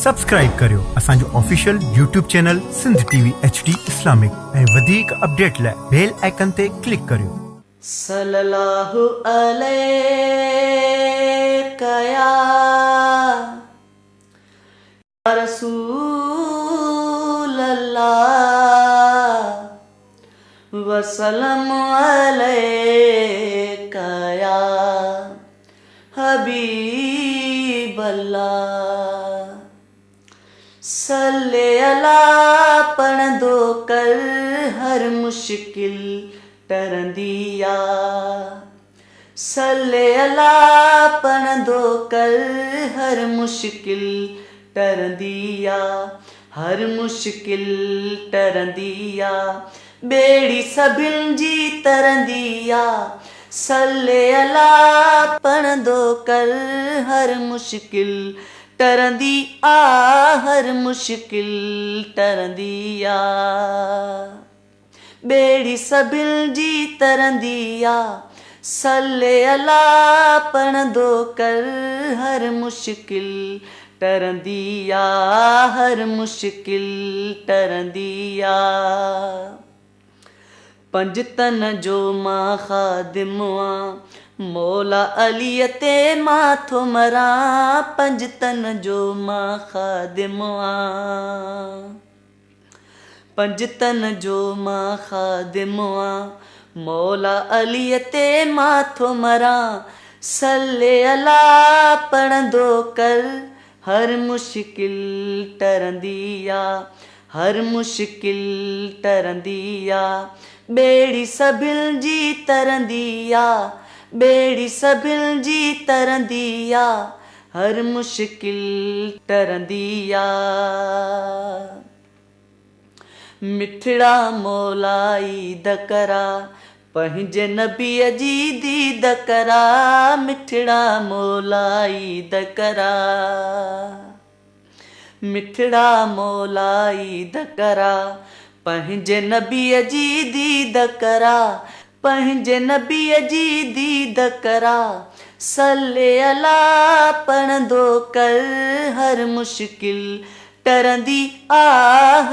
Subscribe ڪريو اسان جو official YouTube channel Sindh T V H D Islamic ۽ وڌيڪ اپڊيٽ لاء بيل آئيڪن تي ڪلڪ ڪريو. صلي الله عليڪ يا رسول الله وسلم عليڪ يا حبيب الله. صلي الله پڙهندو ڪر هر مشڪل ٽرندي آ. صلي الله پڙهندو ڪر هر مشڪل ٽرندي آ. هر مشڪل ٽرندي آ. ٻيڙي سڀن جي ترندي آ. صلي الله پڙهندو ڪر هر مشڪل ٽرندي آ. هر مشڪل ٽرندي آ. ٻيڙي سڀن جي ترندي آ. صلي الله پڙهندو ڪر هر مشڪل ٽرندي آ. هر مشڪل ٽرندي آ. پنجتن جو مان خادم آ، مولا عليء تي مان ٿو مران. پنجتن جو مان خادم آ. پنجتن جو مان خادم آ، مولا عليء تي مان ٿو مران. صلي الله پڙهندو ڪر هر مشڪل ٽرندي آ. هر مشڪل ٽرندي آ. ٻيڙي سڀن جي ترندي آ. ٻيڙي سڀن جي ترندي آ. هر مشڪل ٽرندي آ. مٺڙا مولا عيد ڪرا، پنهنجي نبيء جي ديد ڪرا. مٺڙا مولا عيد ڪرا. مٺڙا مولا عيد ڪرا، پنهنجي نبيء جي ديد ڪرا. پنهنجي نبيء جي ديد ڪرا. صلي الله پڙهندو ڪر هر مشڪل ٽرندي آ.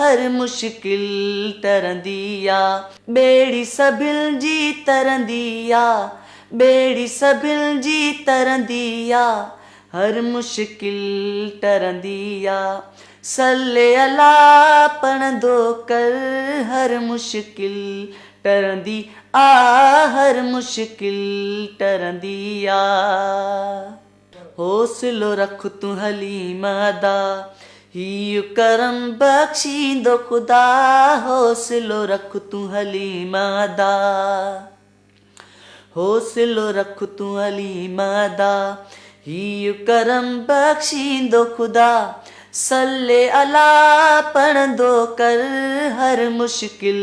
هر مشڪل ٽرندي آ. ٻيڙي سڀن جي ترندي آ. ٻيڙي سڀن جي ترندي آ. هر مشڪل ٽرندي آ. صلي الله پڙهندو ڪر هر مشڪل ٽرندي آ. هر مشڪل ٽرندي آ. حوصلو رک تون حليم ادا، هيء ڪرم بخشيندو خدا. حوصلو رک تون حليم ادا. حوصلو رک تون حليم ادا، هيء ڪرم بخشيندو خدا. صلي الله پڙهندو ڪر هر مشڪل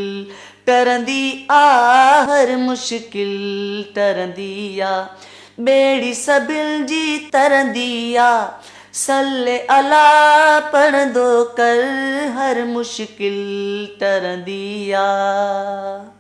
ٽرندي آ. هر مشڪل ٽرندي آ. ٻيڙي سڀن جي ترندي آ. صلي الله پڙهندو ڪر هر مشڪل ٽرندي آ.